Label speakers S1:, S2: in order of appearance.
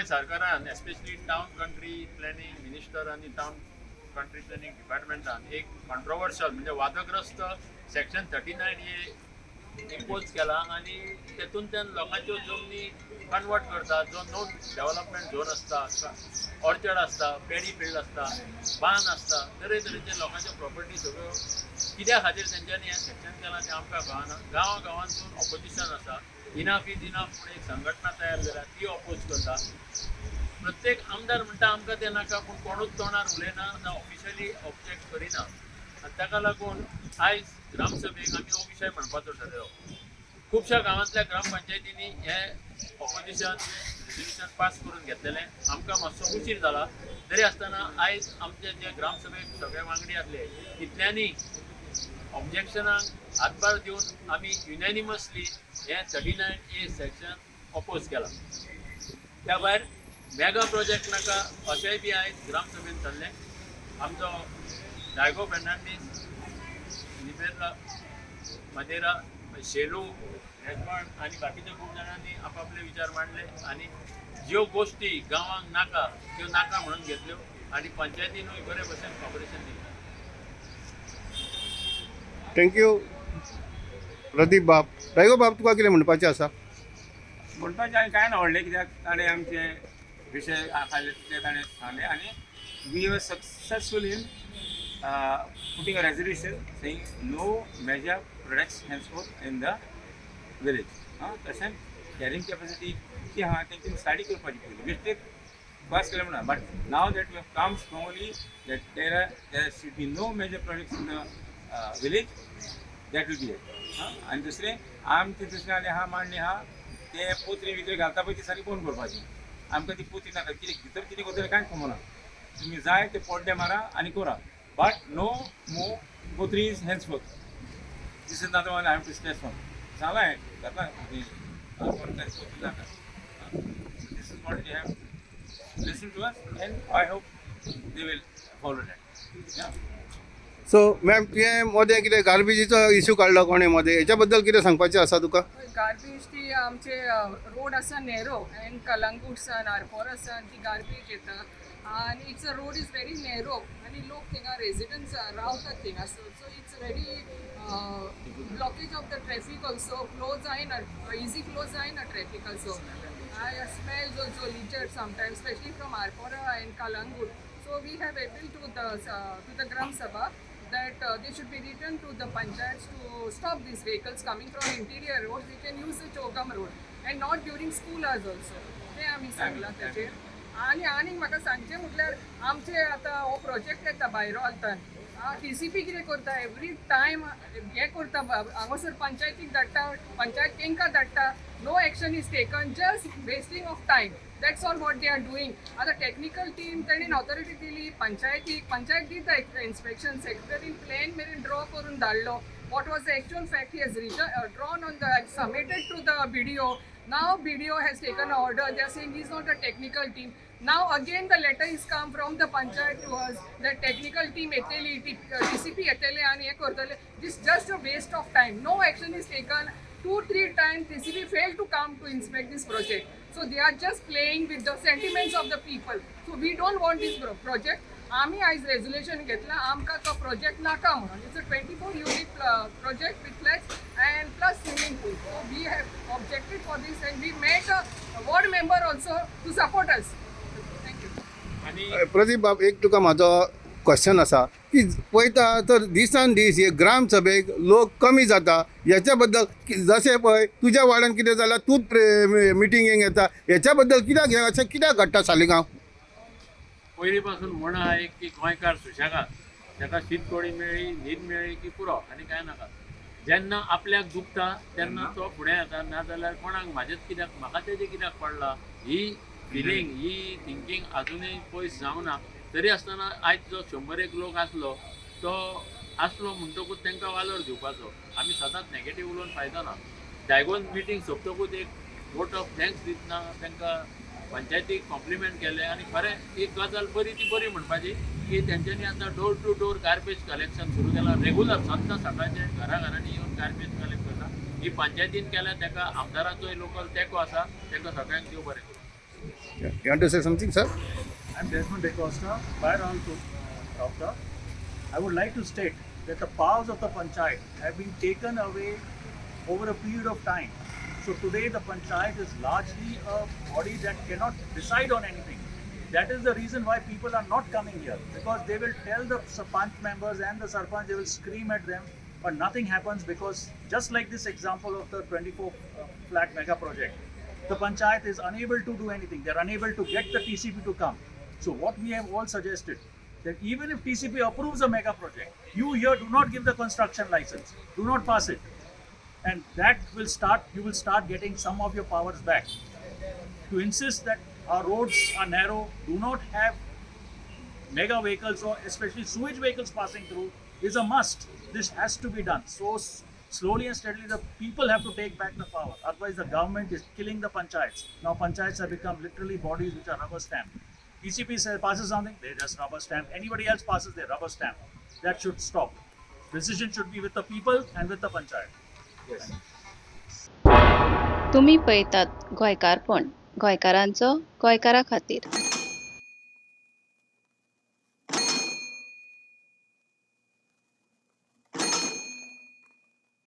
S1: गोंय सरकारान, especially town country planning minister आनी town country planning डिपार्टमेंटान एक कॉन्ट्रोवर्शियल, म्हणजे वादग्रस्त सेक्शन 39A impose केला आनी तेतूंतल्यान लोकांच्यो जमनी कन्वर्ट करता. जो नो डेव्हलपमेंट झोन आसता, ऑर्चर्ड आसता, पेडी फिल्ड आसता, बांद आसता, तरेतरेचे लोकांच्यो प्रॉपर्टी सगळ्यो कित्या खातीर तेंच्यांनी हें सेक्शन केलां तें आमकां कळना. गांवा गांवांतून ऑपोजिशन आसा. इनाफ is enough म्हूण एक संघटना तयार जाल्या, ती ऑपोज करता. प्रत्येक आमदार म्हणटा आमकां तें नाका, पूण कोणूच तोंडार उलयना, जावं ऑफिशियली ऑब्जेक्ट करिना. आनी ताका लागून आयज ग्रामसभेक आमी हो विशय म्हणपाचो ठरयलो. खुबश्या गांवांतल्या ग्रामपंचायतींनी हें ऑपोजिशन रेजोल्युशन पास करून घेतलेलें. आमकां मातसो उशीर जाला, तरी आसतना आयज आमचे जे ग्रामसभेक सगळे वांगडी आसले, तितल्यांनी ऑब्जेक्शनाक हातभार दिवन आमी युनॅनिमसली हें 39A section oppose केलां. त्या भायर मेगा प्रोजेक्ट नाका अशेंय बी आयज ग्रामसभेन थारलें. आमचो डायगो फेर्नांडीस, निबेर्ला मदेरा, शेलू रेजमाण आनी बाकीच्या खूब जाणांनी आपापले विचार मांडले आनी ज्यो गोश्टी गांवांक नाका त्यो नाका म्हणून घेतल्यो आनी पंचायतीनूय बरे भशेन कॉपरेशन दिलें.
S2: Thank you Pradeep बाब. डायगो बाब, तुका कितें म्हणपाचें आसा?
S3: म्हणपाचें आनी कांय ना व्हडलें, कित्याक ताणें आमचे विशय आसले ते ताणें सांगले आनी we were successful in putting a resolution saying no major projects henceforth in the village. आं, तशेंच कॅरिंग कॅपॅसिटी जी आहा, तेंची स्टडी करपाची पयली. मिस्टेक पास केलें म्हणा, but now that we have come strongly that there should be no major projects in the village, that will be it. हां, आनी दुसरें आमचें दुसरें आनी आहा मांडणी आहा, ते पोत्री भितर घालता पळय, ती सारकी बंद करपाची. आमकां ती पोत्री नाका. कितें भितर कितें करतले कांय खबर ना. तुमी जाय ते पड्डे मारा आनी करा, बट नो मोर पोत्रीज henceforth. This is not one I have to stress on. सांगलां हांवें, घातला पोत्री नाका. This is what they have listen to us and I hope they will follow that.
S2: So ma'am, तुवें मदें कितें गार्बेजीचो इशू काडलो कोणें मदें, हेच्या बद्दल कितें सांगपाचें आसा तुका?
S4: गार्बेज ती आमचे रोड आसा नॅरो एंड कलंगूटसान, आरपोरासान ती गार्बेज येता आनी it's a road is very narrow आनी लोक थिंगा रेजिडंट्स रावतात थिंगासर, so it's very blockage of the traffic also. Flow जायना, इजी फ्लो जायना ट्रॅफिकाचो. Smells also litter sometimes, especially from Arpora and Calangute. So we have appealed to the Gram Sabha that they should be written to the panchayats to stop these vehicles coming from interior roads. They can use the Chogm road and not during school hours also. ते आमी सांगलां ताचेर. आनी आनीक म्हाका सांगचें म्हटल्यार, आमचे आतां हो प्रोजेक्ट येता भायरो आलतान, टीसीपी कितें करता, एवरी टायम हें करता, हांगासर पंचायतीक धाडटा, पंचायत तेंकां धाडटा. No action is taken, just wasting of time, that's all what they are doing. आतां टॅक्निकल टीम तेणीन ऑथॉरिटी दिली पंचायतीक, पंचायत दिता इन्स्पेक्शन. सेक्रेटरीन प्लॅन मेरेन ड्रॉ करून धाडलो. What was the actual fact he has written, drawn on the, submitted to the BDO. Now BDO has taken an order. They are saying he's not a technical team. Now again the letter is come from the panchayat to us that technical team येतली, TCP येतले आनी हें करतले. This just a waste of time. No action is taken. Two, three times TCP failed to come to inspect this project. So they are just playing with the sentiments of the people. So we don't want this project. आमी आयज resolution घेतला, आमकां तो project नाका म्हणून. It's a 24 unit project with flats and plus swimming pool, so we have objected for this and we met a ward member also to support us. Thank you.
S1: आनी
S2: प्रदीप बाब, एक तुका म्हाजो क्वेश्चन आसा की पळयता तर दिसान दीस हे ग्राम सभेक लोक कमी जाता. हेच्या बद्दल जशें पळय तुज्या वार्डान कितें जाल्यार तूंच मिटिंगेक येता. हेच्या बद्दल कित्याक हें अशें कित्याक घडटा सालिगांव?
S1: पयलीं पासून म्हण आहा एक की गोंयकार सुशेगाद, ताका शीत कोडी मेळ्ळी, न्हीद मेळ्ळी की पुरो, आनी कांय नाका. जेन्ना आपल्याक दुखता तेन्ना तो फुडें येता, नाजाल्यार कोणाक म्हाजेच कित्याक, म्हाका तेजें कित्याक पडलां, ही फिलींग, ही थिंकींग आजुनूय पयस जावना. तरी आसतना आयज जो 100 एक लोक आसलो तो आसलो म्हणटकूच तांकां वालोर दिवपाचो. आमी सदांच नेगेटीव उलोवन फायदो ना. डायगोन मिटींग सोंपतकूच एक वोट ऑफ thanks दितना तांकां पंचायतीक कॉम्प्लिमेंट केलें. आनी खरें एक गजाल बरी, ती बरी म्हणपाची की तेंच्यांनी आतां door to door garbage collection सुरू केलां. रेगुलर सद्दां सकाळचें घरा घरांनी येवन गार्बेज कलेक्ट करता. ही पंचायतीन केल्या, ताका आमदाराचोय लोकल तेंको आसा. तांकां सगळ्यांक देव बरें करूं.
S2: You want to say something, sir?
S5: I'm Desmond DeCosta, Fire Doctor. I would like to state that the powers of the panchayat have been taken away over a period of time. So today the panchayat is largely a body that cannot decide on anything. That is the reason why people are not coming here, because they will tell the sarpanch members and the sarpanch, they will scream at them, but nothing happens, because just like this example of the 24 flat mega project, the panchayat is unable to do anything. They're unable to get the TCP to come. So what we have all suggested, that even if TCP approves a mega project, you here do not give the construction license, do not pass it. And that will start, you will start getting some of your powers back. To insist that our roads are narrow, do not have mega vehicles or especially sewage vehicles passing through is a must. This has to be done. So slowly and steadily the people have to take back the power. Otherwise the government is killing the panchayats. Now panchayats have become literally bodies which are rubber stamped. TCP says, passes something, they just rubber stamp. Anybody else passes, they rubber stamp. That should stop. Decision should be with the people and with the panchayat.
S6: तुमी पळयतात गोंयकारपण, गोंयकारांचो गोंयकारा खातीर.